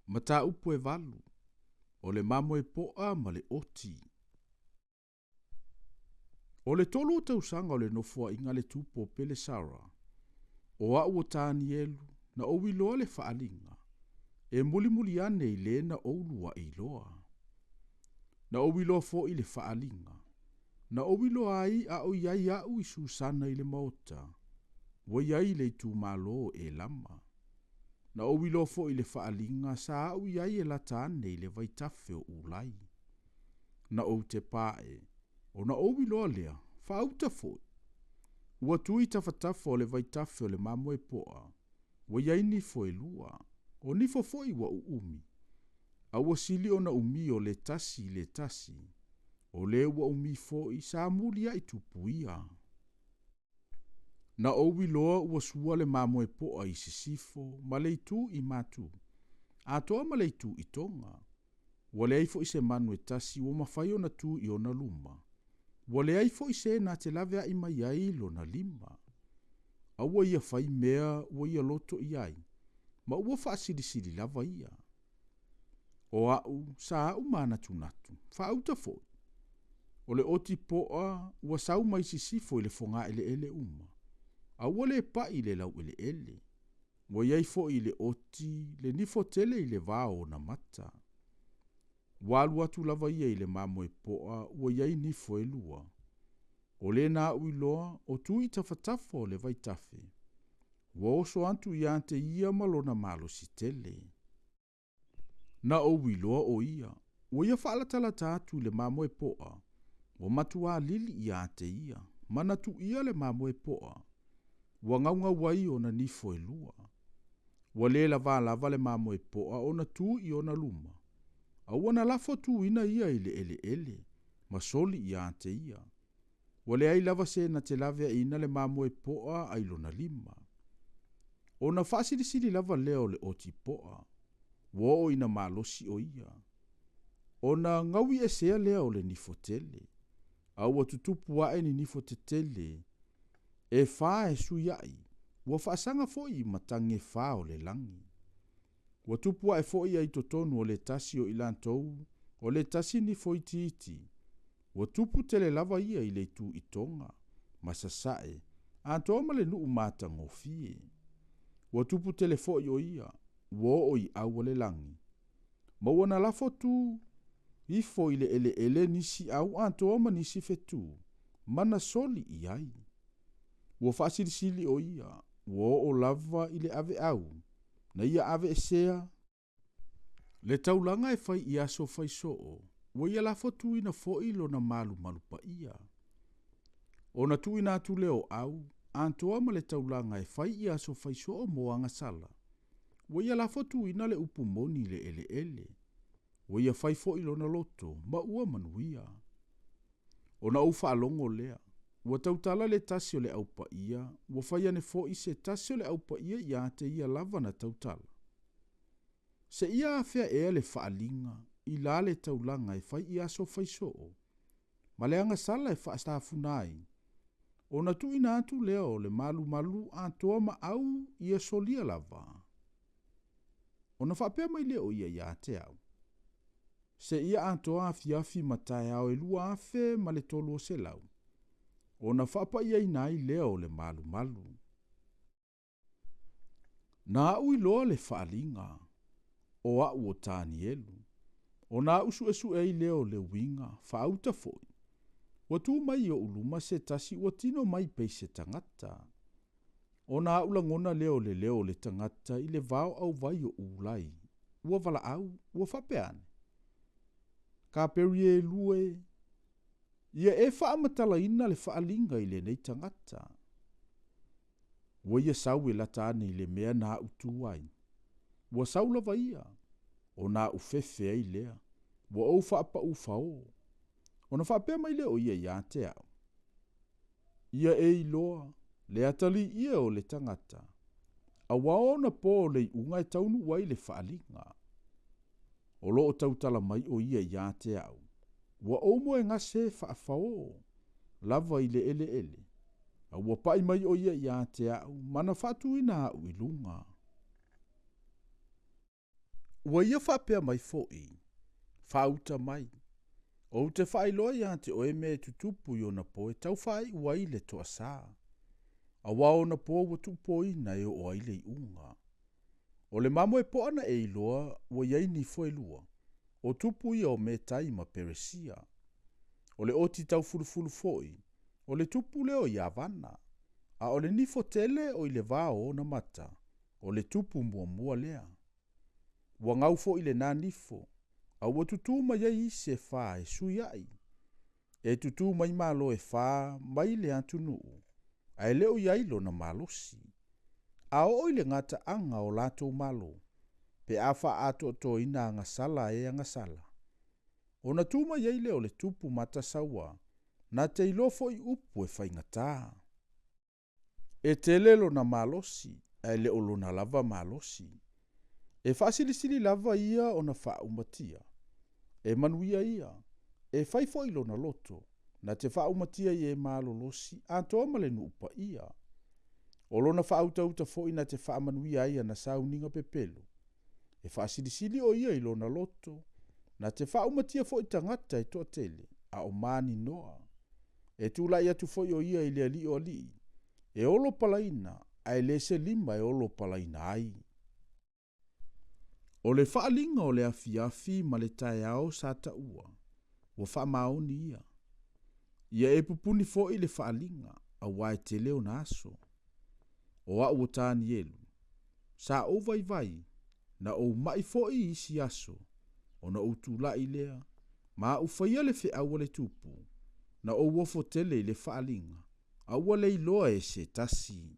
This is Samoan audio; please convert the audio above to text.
Mataupu e valu, o le mamoe poa ma le oti. O le tolu o tausaga o le nofoaiga a le tupu o Pelesara, o a'u o Tanielu, na ou iloa le faaaliga, e mulimuli ane i le na ou lua'i iloa. Na ou iloa foi le faaaliga, na ou iloa ai a o i ai a'u i Susana i le maota, ua i ai le itumalo o Elama. Na ou iloa foi i le faaaliga sa a'u i ai e lata ane i le vaitafe o Ulai. Na ou tepa ae, ona ou iloa lea, faauta foi. Ua tu i tafatafa o le vaitafe o le mamoe poa, ua i ai nifo e lua, o nifo foi ua uumi, a ua sili ona umi o le tasi i le tasi, o le ua umi foi sa mulia'i tupu ia. Na ou iloa ua sua le mamoe poa i sisifo ma le itu i matu, atoa ma le itu i toga. Ua leai foi se manu e tasi ua mafai ona tu i ona luma. Ua leai foi se na te laveai mai ai lona lima. A ua ia fai mea ua ia loto i ai, ma ua faasilisili lava ia. O a'u, sa a'u manatunatu, faauta foi. O le oti poa ua sau mai sisifo i le fogaeleele uma, a ua le pa'i i le laueleele. Ua i ai foi i le oti le nifo tele i le va o ona mata. Ua alu atu lava ia i le mamoe poa ua i ai nifo e lua. O le na a'u iloa o tu i tafatafa o le vaitafe, ua oso atu ia te ia ma lona malosi tele. Na ou iloa o ia, ua ia faalatalata atu i le mamoe poa, ua matuā lili ia te ia, manatuia le mamoe poa, ua gaugau ai ona nifo e lua. Ua le lavā lava le mamoe poa ona tu i ona luma, a ua na lafo tuina ia i le eleele, ma soli ia te ia. Ua leai lava se na te laveaiina le mamoe poa ai lona lima. Ona faasilisili lava lea o le oti poa, ua oo ina malosi o ia. Ona gaui esea lea o le nifo tele, a ua tutupu ae ni nifo tetele e fa e suia'i, ua faasaga foi i matagi e fa o le lagi. Ua tupu ae foi ai totonu o le tasi o i latou, o le tasi nifo itiiti, ua tupu tele lava ia i le itu i toga, ma sasae, atoa ma le nuu matagofie. Ua tupu tele foi o ia, ua oo i au o le lagi. Ma ua na lafo tu ifo i le eleele nisi au atoa ma nisi fetu, ma na soli i ai. Ua faasilisili o ia, ua oo lava i le aveau, na ia aveesea le taulaga e fai i aso faisoo, ua ia lafo tuina foi lona malumalu paia. Ona tuuina atu lea o au, atoa ma le taulaga e fai i aso faisoo mo agasala, ua ia lafo tuina le upu moni i le eleele, ua ia fai foi lona loto, ma ua manuia. Ona ou faalogo lea, ua tautala le tasi o le Au Paia, ua fai ane foi se tasi o le Au Paia ia te ia lava na tautala. Seia afea ea le faaaliga i la le taulaga e fai i aso faisoo, ma le agasala e faatafuna ai, ona tuuina atu lea o le malumalu atoa ma au ia solia lava. Ona faapea mai lea o ia ia te au, Seia atoa afiafi ma taeao e 2300, ona faapaiaina ai lea o le malumalu. Na a'u iloa le faaaliga, o a'u o Tanielu, ona a'u suesue ai lea o le uiga, faauta foi. Ua tu mai i o'u luma se tasi ua tino mai pei se tagata. Ona a'u lagona lea o le leo o le tagata i le vao auvai o Ulai, ua valaau, ua faapea ane, Kaperielu e, ia e faamatalaina le faaaliga i lenei tagata. Ua ia sau e lata ane i le mea na a'u tu ai. Ua sau lava ia, ona a'u fefe ai lea, ua ou faapaʻu faō. Ona faapea mai lea o ia ia te a'u, Ia e iloa le atalii o le tagata, auā ona pō o le iuga e taunuu ai le faaaliga. O lo o tautala mai o ia ia te a'u, ua ou moegase faafaō lava i le eleele, a ua pa'i mai o ia ia te a'u ma na faatuina a'u i luga. Ua ia faapea mai foi, Faauta mai, ou te faailoa iā te oe mea e tutupu i ona po e tau faaiu ai le toasā, auā o ona po ua tuupoina e oo ai le iuga. O le mamoe poa na e iloa ua i ai nifo e lua, o tupu ia o Metai ma Peresia. O le oti taufulufulu foi, o le tupu lea o Iavana, a o le nifo tele o i le va o ona mata, o le tupu muamua lea. Ua gau foi lenā nifo, a ua tutū mai ai isi e fā e suiaʻi. E tutū mai malo e fā mai le atunuu, ae le o i ai lona malosi. A oo i le gataaga o latou malo, pe a faaatoatoaina agasala a e agasala, ona tu mai ai lea o le tupu matasauā, na te iloa foi upu e faigatā. E tele lona malosi, ae le o lona lava malosi. E faasilisili lava ia ona faaumatia. E manuia ia, e fai foi lona loto, na te faaumatia i e malolosi atoa ma le nuu paia. O lona faautauta foi na te faamanuia ai ana sauniga pepelo. E faasilisili o ia i lona loto, na te faaumatia foi tagata e toatele, a o maninoa. E tulai atu foi o ia i le Alii o alii, e olo palaina, ae le se lima e olo palaina ai. O le faaaliga o le afiafi ma le taeao sa taua, ua faamaoni ia. Ia e pupuni foi le faaaliga, auā e tele ona aso. O au o Tanielu, sa ou vaivai, na ou mai foi i isi aso, ona ou tulai lea, ma ou faia le feau a le tupu, na ou ofo tele i le faaaliga, a ua le iloa e se tasi.